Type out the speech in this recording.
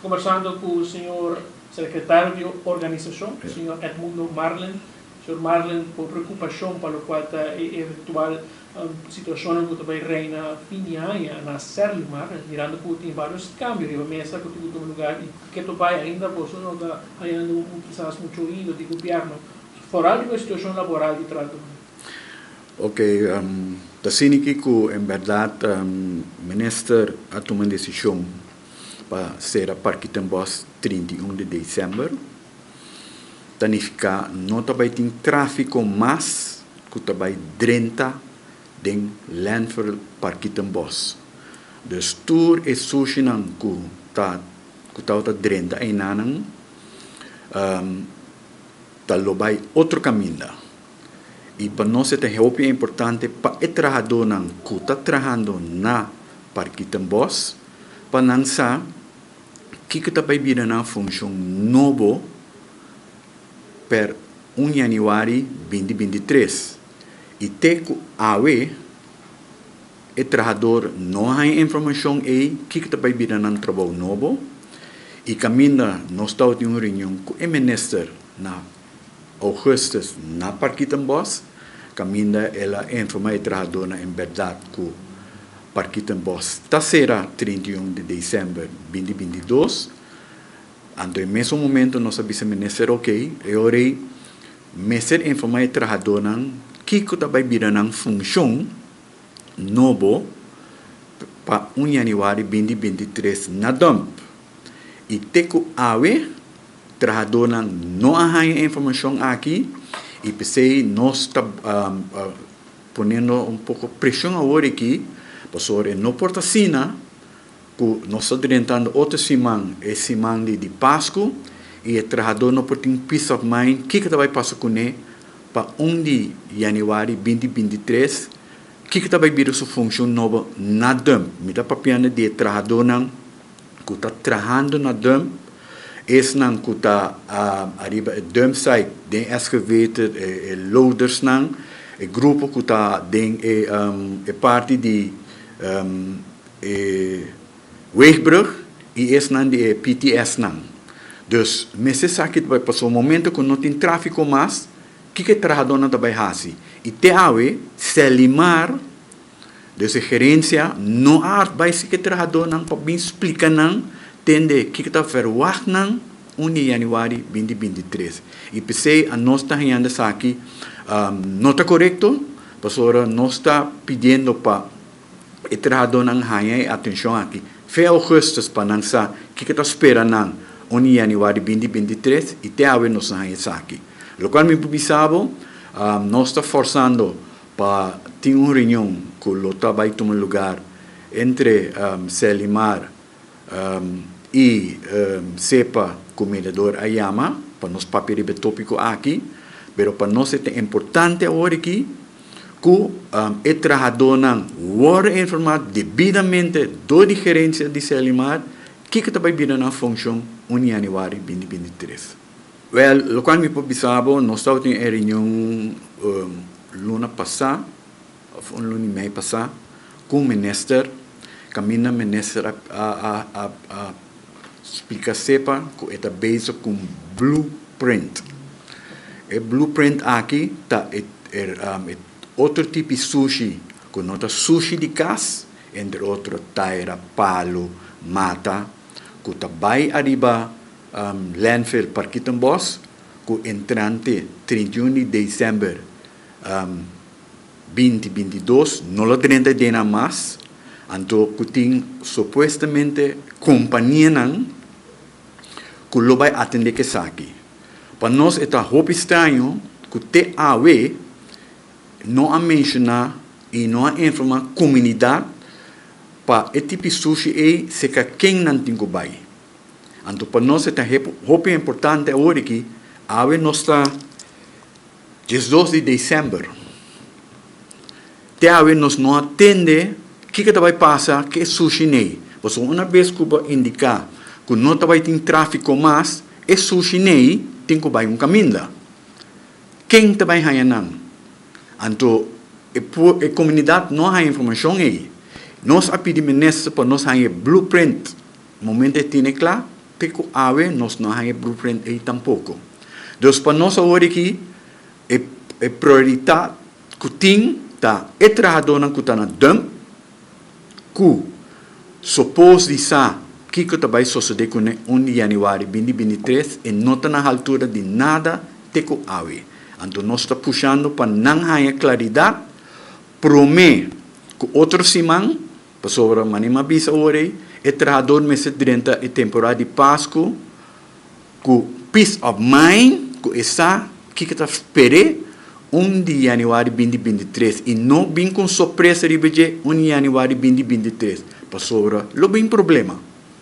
Kombersando ku señor sekretario di organisashon, señor Edmundo Marlin. Señor Marlin, por preokupashon pa lokual ta e eventual situashonnan ku ta bai reina fin di aña na Serlimar, mirando ku tin vários kambio riba mesa ku tin ku tuma lugar i ke ta bai ainda boso no ta hañando kisas mucho oido di gobièrnu foral riba e situashon laboral di trahadónan. Ok, ta asina ki ku en bèrdat minister a tuma un desishon pa sera Parkietenbos 31 di desèmber. Ta nifiká no ta bai tin tráfiko mas ku ta bai drenta den Landfill Parkietenbos. Dus tur e sushinan ku ta ku tabata drenta einanan ta lo bai otro kaminda. I pa nos e ta hopi importante pa e trahadónan ku ta trahando na Parkietenbos pa nan sa Kiko ta bai bira nan funshon nobo per un yanüari 2023 i te ku awe e trahador no a haña informashon ei kiko ta bai bira nan trabou nobo i kaminda nos tabatin un reunion ku e minister na ougùstus na Parkietenbos kaminda el a informa e trahadornan en bèrdat ku Parkietenbos ta sera 31 di december 2022. Anto e mesun momento nos a bisa minister ok, e ora ei mester informa e trahadornan kiko ta bai bira nan funcion nobo pa 1 januari 2023 na dump. I te ku awe trahadornan no a haña e informacion aki i p'esei nos ta Poniendo un poko preshon awor aki, pasobra e no por ta asina ku nos ta drentando otro siman, e siman di di Pasku, i e trahadó no por tin peace of mind kiko ta bai pasa kuné pa un di yanüari 2023, kiko ta bai bira su funshon nobo na dump. Mi ta papiando di e trahadónan ku ta trahando na dump, esnan ku ta ariba e dumpsite den excavator, e loadersnan, e grupo ku ta den e parti di e weegbrug i esnan di e PTSnan. Dus mester sa ki ta bai pasobra momento ku no tin trafiko mas, kiko e trahadónan ta bai hasi? I te awe Selimar. Dus e gerencia no a bai si ke trahadornan pa bin splica nan tende kiko ta verwacht nan un di januari 2023. Y p'esey anos ta hañando esaki no ta corecto pasobra nos ta pidiendo pa e trahadornan haña e atencion aki fe augustus pa nan sa kiko ta spera nan un di januari 2023 y te awe nos no haña esaki. Locual mi por bisa bo nos ta forzando Pa tin un reunion cu lo ta bay tuma lugar entre Selimar y SEPA cu Mediador a yama pa nos papia riba e topico aki, pero pa nos e ta importante awor aki cu e trahadornan worde informa debidamente door di gerencia di Selimar kico ta bay bira nan funcion un januari 2023. Wèl, lokual mi por bisa bo, nos tabatin e reunion luna pasá, òf un luna i mei pasá, ku minister, kaminda minister a splika sepa ku e ta bezig ku un blueprint. E blueprint aki ta e otro tipo sushi ku no ta sushi di kas, entre otro taira, palu, mata, ku ta bai ariba Landfill Parkietenbos ku entrante 31 di december 2022 no lo drenta den nan mas, anto ku tin supuestamente kompanianan ku lo bai atende ku esaki. Pa nos e ta hopi straño ku te awe no a menshoná i no a informá komunidat pa e tipi sushi ei seka ken nan tin ku bai. Anto pa nos e ta hopi importante awor aki, awe nos ta 12 di december. Te awe nos no a tende kiko ta bai pasa ku e sushi nei. Pasobra una bes ku bo indiká ku no ta bai tin tráfiko mas, e sushi nei tin ku bai un kaminda. Ken ta bai haña nan? Anto e e komunidat no a haña informashon ei. Nos a pidi minister pa nos haña e blueprint. Momento e tine kla. Te ku awe nos no a haña e blueprint ei tampoko. Dus pa nos awor aki e e prioritat ku tin ta e trahadónan ku ta na dump ku sopos di sa kiko ta bai sosodé kuné un di yanüari binti 23 e no ta na haltura di nada te ku awe. Anto nos ta pushando pa nan haña klaridat promé ku otro siman. Pasobra, manera mi a bisa ora ei, e trahador mester drenta e temporada di Pasku ku peace of mind, ku e sa kiko ta sper'é un di yanüari 2023 i no bin ku un sorpresa riba dje un di yanüari 2023, pasobra lo bin problema.